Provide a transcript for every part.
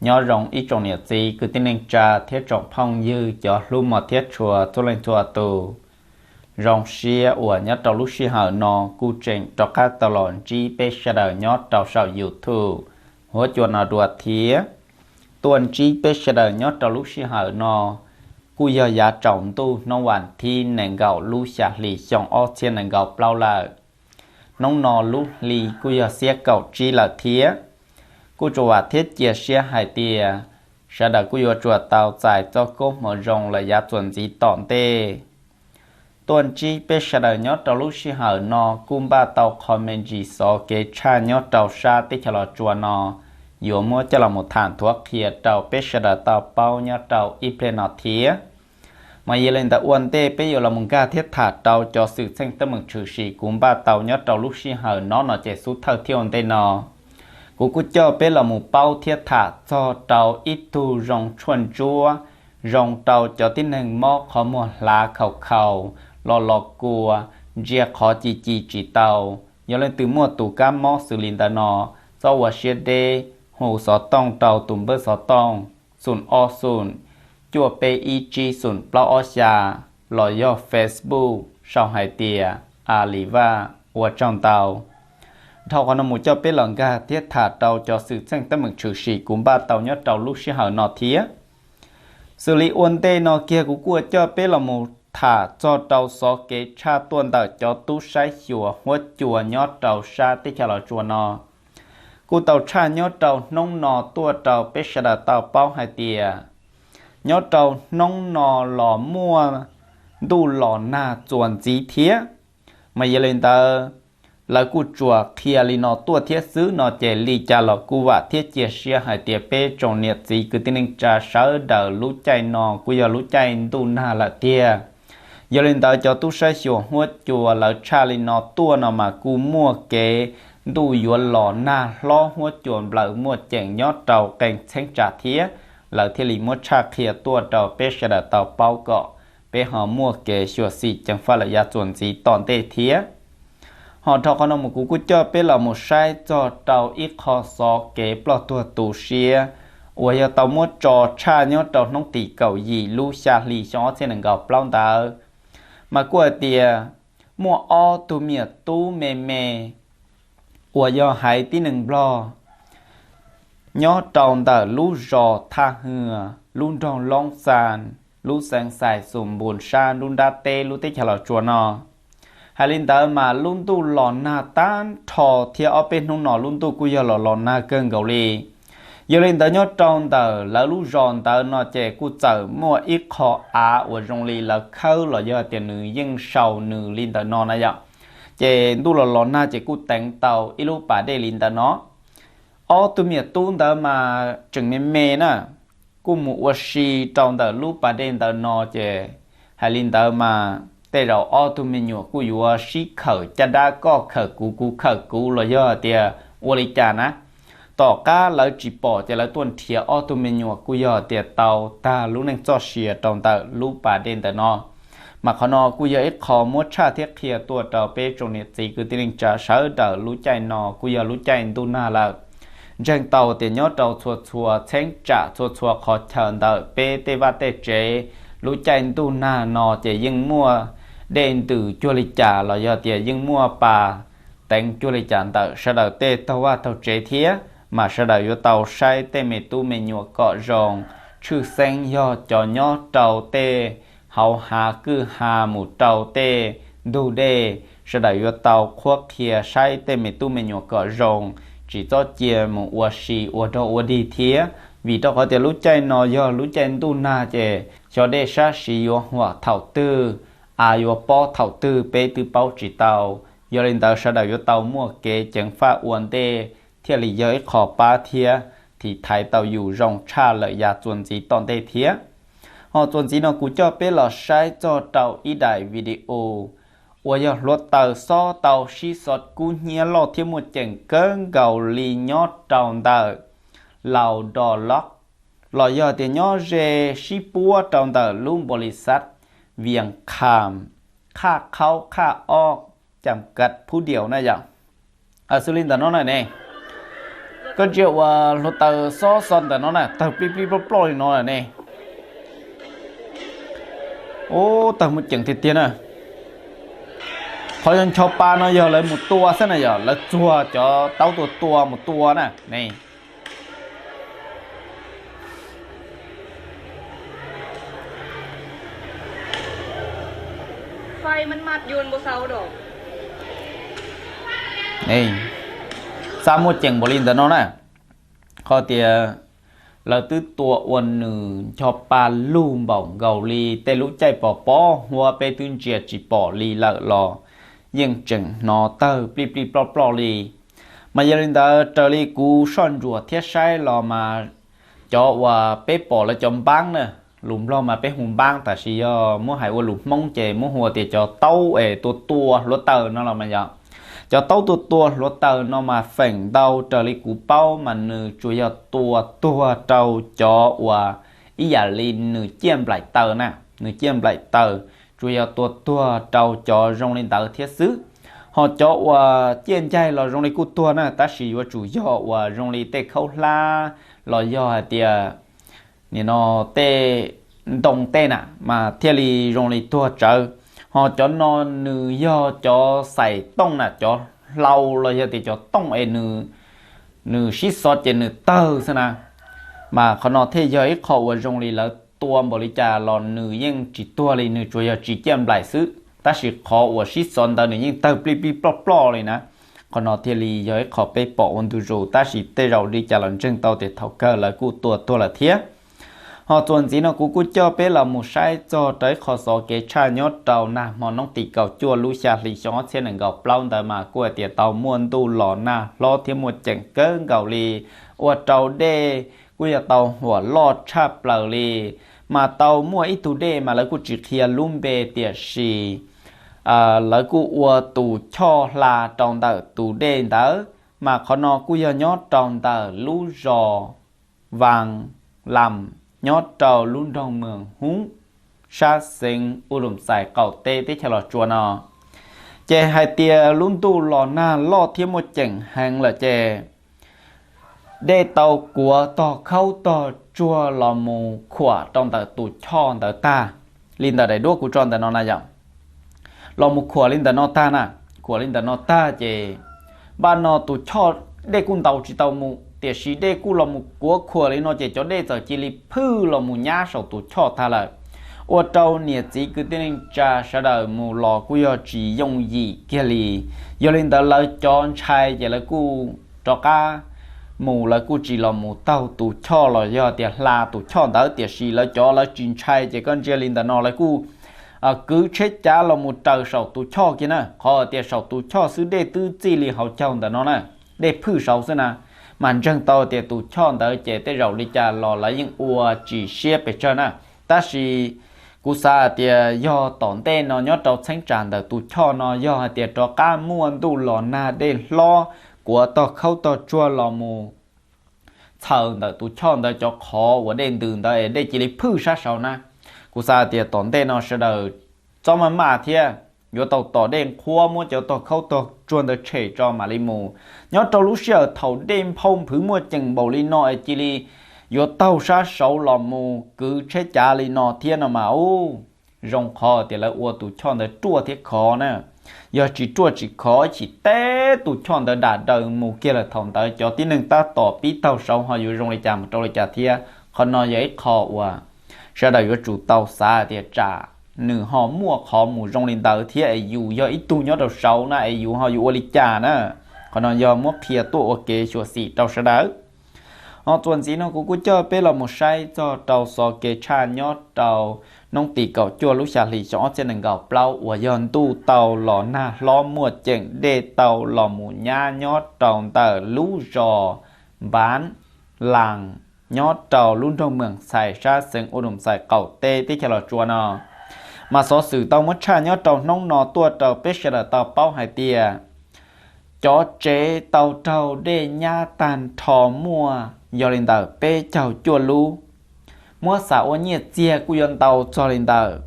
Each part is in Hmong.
Nyob zoo ib tsoom niam txiv kwv tij neej tsa thiab tsoom phooj ywg cov hlub mos thiab tshua txhua leej txhua tus. Zoo siab uas nyob rau lub sij hawm no kuj tseem rov qab tau los ntsib peb sawv daws nyob rau saum YouTube huab cua no dua thiab. Tuaj ntsib peb sawv daws nyob rau lub sij hawm no kuj yog yav tsaus ntuj hnub vas thib nees nkaum lub xya hli xyoo ob txhiab nees nkaum plaub lawm. Hnub no lub hli kuj yog xiab kaum tsib lawm thiab. Kuj tsuas vam thiab cia siab hais tias sawv daws kuj yuav tsuas tau txais txoj koob hmoov zoo lawm yav txuas ntxiv tom ntej. Tuaj ntsib peb sawv daws nyob rau lub sij hawm no kuj npaj tau qho me ntsis xov kev tshaj nyob rau sab teb chaws Los Tsuas no yuav muab coj los mus tham nthuav qhia rau peb sawv daws tau paub nyob rau ib pliag no thiab. Mas yog li ntawd ua ntej peb yuav los mus nkag thiab tham rau cov xwm txheej teeb meem tshwm sim kuv npaj tau nyob rau lub sij hawm no no ces xub thawj thiab ua ntej no kuv kuj coj peb los mus paub thiab tham txog rau ib tug zoo tshuaj ntsuab, zoo rau cov tib neeg mob qhov muag hlav khaus khaus, los los kua, ntsia qhov ci ci tsis tau. Yog leej twg muaj tus kab mob xws li ntawd no, txhob ua siab deb, hu xov tooj rau tus npawb xov tooj xoom ob xoom cuaj peb ib tsib xoom plaub ob xya, los yog Facebook sau hais tias A Li Vaj. Ua tsaug ntau. Dhau qhov no mus coj peb los nkag thiab tham rau cov xwm txheej teeb meem tshwm sim kuv npaj tau nyob rau lub sij hawm no thiab. Xws li ua ntej no kiag kuv kuj coj peb los mus tham txog rau xov kev tshaj tuaj ntawm cov tub saib xyuas huab cua nyob rau sab teb chaws Los Tsuas no. Kuj tau tshaj nyob rau hnub no tuaj rau peb sawv daws tau paub hais tias nyob rau hnub no los muaj ntuj los nag txuas ntxiv thiab. Mas yog li ntawd, lawv kuj tsuas qhia li no tuaj thiab xwb no ces li cas los kuj vam thiab cia siab hais tias peb tsoom niam txiv kwv tij neej tsa sawv daws lub caij no kuj yog lub caij ntuj nag lawm tiag. Yog li ntawd cov tub saib xyuas huab cua lawv tshaj li no tuaj no mas kuj muaj kev ntuj yuav los nag hlob huab cua nplawm muaj ceem nyob rau qee txheeb tsam thiab, lawv thiaj li muab tshaj qhia tuaj rau peb sawv daws tau paub kom peb ho muaj kev xyuam xim ceev faj lawm yav txuas ntxiv tom ntej thiab. Ho dhau qhov no mus kuv kuj coj peb los mus saib txog rau ib qho xov kev ploj tuag tu siab uas yog tau muab tso tshaj nyob rau hnub tim kaum yim lub xya hli xyoo ob txhiab nees nkaum plaub ntawd, mas kuj hais tias muaj ob tug me nyuam tub me me uas yog haiv tib neeg Nplog nyob rau ntawm lub zos Thaj Hwm, lub nroog Loob Xas, lub xeev Xais Xus Npus sab nruab nrab teb lub teb chaws Los Tsuas no. Hais li ntawd mas lub ntuj los nag tag nrho thiab ob peb hnub no lub ntuj kuj yog los los nag kawg nkaus li. Yog li ntawd nyob rau ntawm lawv lub zos ntawd no ces kuj txawm muaj ib qho av uas zoo li lawv khawb los yog tias nws yeej sau nws li ntawm no na yom. Ces ntuj los los nag ces kuj teev tau ib lub pas dej li ntawm no. Ob tug me nyuam tub ntawd mas tseem me me na, kuj mus ua si rau ntawm lub pas dej ntawm no ces hais li ntawd mas tej zaum ob tug me nyuam kuj yuav sib khawm caj dab koj khawm kuv kuv khawm kuv los yog tias ua li cas na. Tom qab lawv tsis pom ces lawv tuaj nrhiav ob tug me nyuam kuj yog tias tau tag lub neej txoj sia rau ntawm lub pas dej ntawm no. Mas qhov no kuj yog ib qho muab tshaj thiab qhia tuaj rau peb tsoom niam txiv kwv tij neej tsa sawv daws lub caij no kuj yog lub caij ntuj nag lawm. Ntseeg tau tias nyob rau txhua txhua txheeb tsam txhua txhua qhov chaw ntawm peb tej vaj tej tsev, lub caij ntuj nag no ces yeej muaj dej ntws cuag li cas los yog tias yeej muaj pas teev cuag li cas ntawm sawv daws tej taug vaj taug tsev thiab, mas sawv daws yuav tau saib tej me tub me nyuam kom zoo, tshwj xeeb yog cov nyob rau tej hauv hav kwj ha mus rau tej ntug dej, sawv daws yuav tau qhuab qhia saib tej me tub me nyuam kom zoo, tsis txhob cia mus ua si ua dog ua dig thiab, vim rau qhov tias lub caij no yog lub caij ntuj nag ces xyov dej sab siv yuav huam thaum twg, av yuav pob thaum twg peb twb paub tsis tau. Yog li ntawd sawv daws yuav tau muaj kev ceev faj ua ntej thiaj li yog ib qho pab thiab thim thaiv tau yus zoo tshaj lawm yav txuas ntxiv tom ntej thiab. Ho txuas ntxiv no kuv coj peb los saib txog rau ib daim video uas yog hluav taws xob tau sib xov kub hnyiab loj thiab muaj ceem kawg nkaus li nyob rau ntawm Laus Do Loj, los yog tias nyob ze sib puab rau ntawm lub npau li xav Vias Kham, Khaj Khaub Khaj Ob, Cam Kav Phub Diaus na yom. Xws li ntawm no na ne, Koj ntsia uas hluav taws xob xo ntawm no na, tawg plij plij ploj ploj li no ne. Ub, tawg muaj ceem tiag tiag na. Qhov ncho pa no yog lawv mus tua xwb na, yog lawv txuag cov taub tua tua mus tua na ne. Xav muaj ceem npaum li ntawm no na, qhov tias lawv twb tua ua nws ncho pa lug npaum nkaus li tej lub caij pos pos huab peb twb ntsia tsis pom li lawm los yeej tseem hnov tawg plij plij ploj ploj li. Mas yog li ntawd raws li kuv soj ntsuam thiab saib los mas cov uas peb pom lawv cov npaab na, lus Nplog mas peb hu npaab, tab sis yog muab hais ua lus Hmoob ces muab hu tias cov taub es tua tua hluav taws no los mas yog cov taub tua tua hluav taws no mas feem ntau raws li kuv paub mas nws tsuas yog tua tuag rau cov uas ib yam li nws ciaj nplaim taws na, nws ciaj nplaim taws, tsuas yog tua tuag rau cov zoo li ntawd thiab xwb. Ho cov uas ciaj ncaig los zoo li kuj tuag na, tab sis yuav tsum yog uas zoo li tej khaub hlab los yog hais tias nim no tej ntoo tej na mas thiaj li zoo li tuag tsawv. Ho cov no nws yog cov xais tooj na, cov hlau los yog tias cov tooj es nws sib xov ces nws tawg xwb na. Mas qhov no thiaj yog ib qho uas zoo li lawv tua npaum li cas los nws yeej tsis tuag li, nws tsuas yog tsis ciaj nplaim xwb, tab sis qhov uas sib xov ntawd nws yeej tawg plij plij ploj ploj li na. Qhov no thiaj li yog ib qho peb pom ua ntu zus, tab sis tej zaum li cas los ntseeg tau tias thaum kawg lawv kuj tua tuag lawm thiab. Ho txuas ntxiv no kuv kuj coj peb los mus saib txog rau ib qho xov kev tshaj nyob rau nag hmo noob tim kaum cuaj lub xya hli xyoo ob txhiab nees nkaum plaub ntawd mas kuj hais tias tau muaj ntuj los nag hlob thiab muaj ceem kawg nkaus li, ua rau dej kuj yog tau huam loj tshaj plaws li. Mas tau muaj ib tug dej mas lawv kuj tsis qhia lub npe, tiam sis lawv kuj ua tus choj hla rau ntawm tus dej ntawd. Mas qhov no kuj yog nyob rau ntawm lub zos Vas Las, nyob rau lub nroog Mws Hub, sab xeev Us Lus Xais qaum teb teb chaws Los Tsuas no. Ces hais tias lub ntuj los nag loj thiab muaj ceem heev lawm ces dej tau kuav tog khaub tog tsuag los mus khuam rau ntawm tus choj ntawd tag. Li ntawm daim duab kuv tso ntawm no na yom, los mus khuam li ntawm no tag na, khuam li ntawm no tag ces npaj no tus choj dej kuj ntaus tsis tau mus, tiam sis dej kuj los mus kuav khuam li no ces cov dej txawm cia li phwj los mus nyab saum tus choj tag lawm. Ua rau niam txiv kwv tij neej tsa sawv daws mus los kuj yog tsis yooj yim kiag li. Yog li ntawd lawv cov ntshai ces lawv kuj rov qab mus, lawv kuj tsis los mus taug tus choj los yog tias hla tus choj ntawd, tiam sis lawv cov lawv tsis ntshai ces koj ntsia li ntawm no lawv kuj kwv tsheb cav los mus raws saum tus choj kiag na. Qhov tias saum tus choj xwb dej twb txij li hauv caug ntawm no na, dej phwj saud xwb na, mas ntseeg tau tias tus choj ntawd ces tej zaum li cas los lawv yeej ua tsis siab pes tsawg na. Tab sis kuv xav hais tias yog tom ntej no nyob rau txheeb tsam ntawm tus choj no yog hais tias rov qab muaj ntuj los nag dej hlob kuav tog khaub tog tsuag los mus txhaws ntawm tus choj ntawd cov qhov uas dej ntws ntawd es dej cia li phwj sab saud na, kuv xav hais tias tom ntej no sawv daws txhob maj maj thiab, yuav tau tom dej nqhuab muab cov tog khaub tog tsuag ntawd tshem tso mam li mus. Nyob rau lub sij hawm thaum dej nphau nphwv muaj ceem npaum li no es cia li yuav taug sab saud los mus kwv tsheb cav li no thiab no mas ub, zoo qhov tias lawv ua tus choj ntawd ruaj thiab khov na. Yog tsis ruaj tsis khov ib chim teb tus choj ntawd dam daws mus kiag lawm thaum ntawd cov tib neeg tab tom pib taug saud ho yuav zoo li cas mus rau li cas thiab. Qhov no yog ib qho uas sawv daws yuav tsum tau xav tias tsam nws ho muaj qhov mus zoo li ntawd thiab es yus yog ib tug nyob rau saud na es yus ho yuav ua li cas na. Qhov no yog muab qhia tuaj ua kev xyuam xim rau sawv daws. Ho txuas ntxiv no kuv kuj coj peb los mus saib txog rau xov kev tshaj nyob rau hnub tim kaum cuaj lub xya hli xyoo ob txhiab nees nkaum plaub uas yog ntuj tau los nag hlob muaj ceem dej tau los mus nyab nyob rau ntawm lub zos Npav Las nyob rau lub nroog Meem Xais sab xeev Us Nus Xais qaum teb teb chaws Los Tsuas no. Mas xov xwm tau muab tshaj nyob rau hnub no tuaj rau peb sawv daws tau paub hais tias cov tsev tau raug dej nyab tag nrho muaj yog li ntawm peb caug cuaj lub, muab xam ua nyiaj txiag kuj yuav ntau txog li ntawm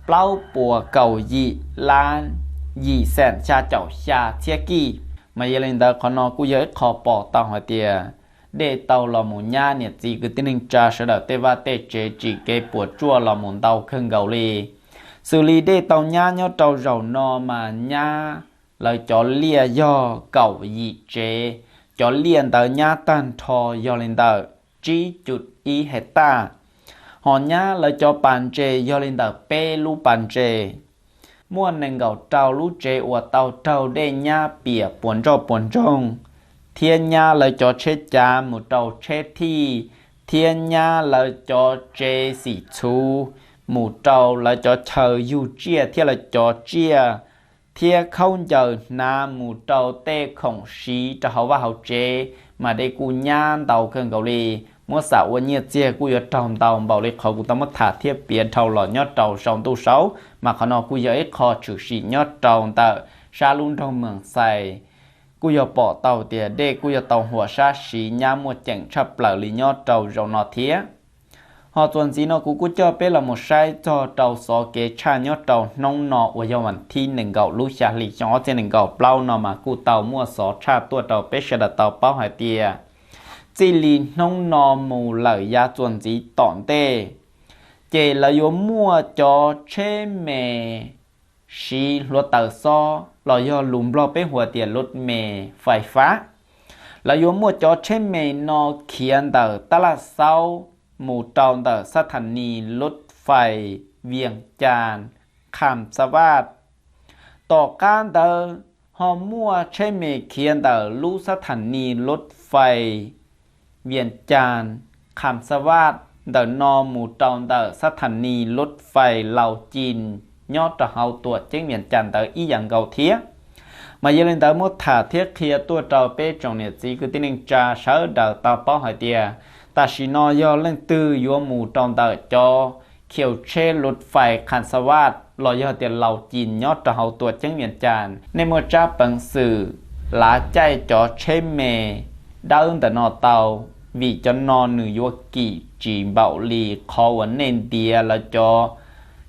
plaub puas kaum yim lab yim xees xya caum xya txhiab kij. Mas yog li ntawd qhov no kuj yog ib qho pom tau hais tias dej tau los mus nyab niam txiv kwv tij neej tsa sawv daws tej vaj tej tsev tsim kev puas tsuaj los mus ntau kawg nkaus li. Xws li dej tau nyab nyob rau zaum no mas nyab lawv cov liaj yog kaum yim tsev, cov liaj ntawd nyab tag nrho yog li ntawm tsib cum ib hais taj, ho nyab lawv cov pas ntses yog li ntawm peb lub pas ntses. Muaj nees nkaum rau lub tsev uas tau raug dej nyab piam puas ntsoj puas ntsoog, thiab nyab lawv cov tsheb cav mus rau tsheb thij, thiab nyab lawv cov tsev xim txhuv mus rau lawv cov chaw yug tsiaj thiab lawv cov tsiaj, thiab khaub ncaws hnav mus rau tej khoom siv rau hauv vaj hauv tsev, mas dej kuj nyab ntau kawg nkaus li. Muab xam ua nyiaj txiag kuj yuav raug ntau npaum li qhov kuv tau muab tham thiab piav dhau los nyob rau saum ntuj saud, mas qhov no kuj yog ib qho tshwm sim nyob rau ntawm sab lub nroog Mees Xais. Kuj yog pom tau tias dej kuj yog tau huam sab siv nyab muaj ceem tshaj plaws li nyob rau zaum no thiab. Ho txuas ntxiv no kuv kuj coj peb los mus saib txog rau xov kev tshaj nyob rau hnub no uas yog vas thib nees nkaum lub xya hli xyoo ob txhiab nees nkaum plaub no mas kuj tau muaj xov tshaj tuaj rau peb sawv daws tau paub hais tias txij li hnub no mus lawm yav txuas ntxiv tom ntej, ces lawv yuav muaj cov tsheb me siv hluav taws xob los yog lus Nplog peb hu tias lub me fais fab. Lawv yuav muaj cov tsheb me no khiav ntawm tab laj xaub mus rau ntawm xab thas nis lub fais Vias Cas Kham Xa Vaj. Tom qab ntawd ho muaj tsheb me khiav ntawm lub xab thas nis lub fais Vias Cas Kham Xa Vaj ntawm no mus rau ntawm xab thas nis lub fais Laus Cim nyob rau hauv tuam ceeb Vias Cas ntawd ib yam nkaus thiab. Mas yog li ntawd muab tham thiab qhia tuaj rau peb tsoom niam txiv kwv tij neej tsa sawv daws tau paub hais tias tam sim no yog leej twg yuav mus rau ntawm cov khiv tsheb lub fais Kham Xa Vaj los yog tias Laus Cim nyob rau hauv tuam ceeb Vias Cas, nej muaj tsab peev xwm lav caij cov tsheb me dawb ntawm no tau, vim cov no nws yuav kim tsis npaum li qhov uas nej ntiav lawv cov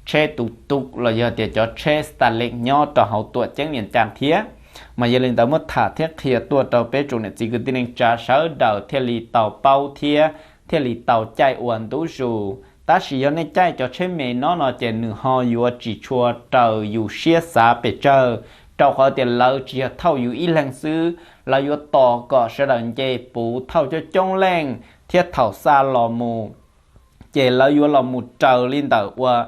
tsheb tus tus los yog tias cov tsheb Starlink nyob rau hauv tuam ceeb Vias Cas thiab. Mas yog li ntawd muab tham thiab qhia tuaj rau peb tsoom niam txiv kwv tij neej tsa sawv daws thiaj li tau paub thiab thiaj li tau caij ua ntu zus. Tab sis yog nej caij cov tsheb me no no ces nws ho yuav tsis tshua raws yus siab xav pes tsawg, rau qhov tias lawv tsis yog thauj yus ib leeg xwb, lawv yuav tos kom sawv daws nce puv thauj coob coob leej thiab thaum xa los mus ces lawv yuav los mus raws li ntawm uas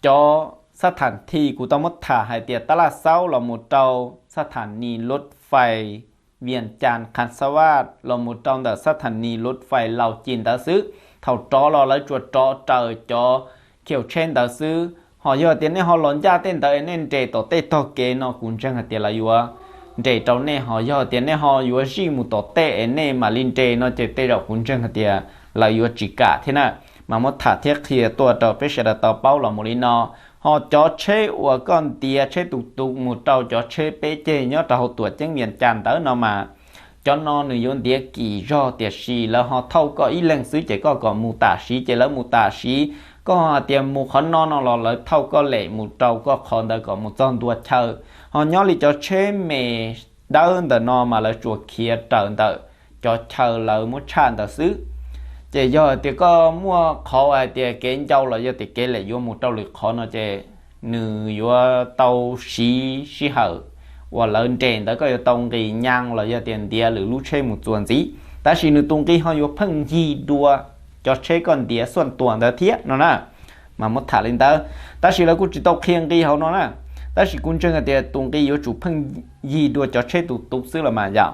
cov xab thas thij kuv tau muab tham hais tias tab laj xaub los mus rau xab thas nis lub fais Vias Cas Kham Xa Vaj los mus rau ntawm xab thas nis lub fais Laus Cim ntawd xwb. Thaum rov los lawv tsuas rov raws cov khiv tsheb ntawd xwb. Ho yog tias nej ho los ncaj tej ntawd es nej nres tom tej tog kev no kuv ntseeg hais tias lawv yuav nres rau nej, ho yog tias nej ho yuav zij mus tom tej es nej mam li nres no ces tej zaum kuv ntseeg hais tias lawv yuav tsis kam thiab na. Mas muab tham thiab qhia tuaj rau peb sawv daws tau paub los mus li no. Ho cov tsheb uas koj ntiav tsheb tus tus mus rau cov tsheb peb ceg nyob rau hauv tuam ceeb Vias Cas ntawd no mas cov no nws yuav ntiav kim zog, tiam sis lawv ho thauj koj ib leeg xwb ces koj kom mus tam sim ces lawv mus tam sim. Koj hais tias mus qhov no no los lawv thauj koj lem mus rau koj qhov ntawd kom mus txog ntua chaw. Ho nyob li cov tsheb me dawb ntawm no mas lawv tsuas khiav raws ntawm cov chaw lawv muab tshaj ntawd xwb. Ces yog tias koj muaj qhov hais tias kev ncau los yog tias kev lem yuav mus rau lwm qhov no ces nws yuav tau siv sij hawm uas lawv nres ntawd koj yuav tau nqis nyas los yog tias ntiav lwm lub tsheb mus txuas ntxiv, tab sis nws tus nqi ho yuav pheej yig dua cov tsheb koj ntiav xuaj tuas ntawd thiab no na. Mas muab tham li ntawd, tab sis lawv kuj tsis tau qhia nqi hauv no na, tab sis kuv ntseeg hais tias tus nqi yuav tsum pheej yig dua cov tsheb tus tus xwb los mas yom.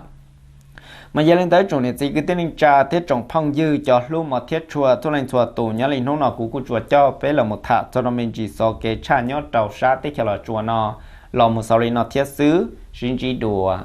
Mas yog li ntawd tsoom niam txiv kwv tij neej tsa thiab tsoom phooj ywg cov hlub mos thiab tshua txhua leej txhua tus, nyob li hnub no kuv kuj tsuas coj peb los mus tham txog rau me ntsis xov kev tshaj nyob rau sab teb chaws Los Tsuas no los mus xaus li no thiab xwb, sib ntsib dua.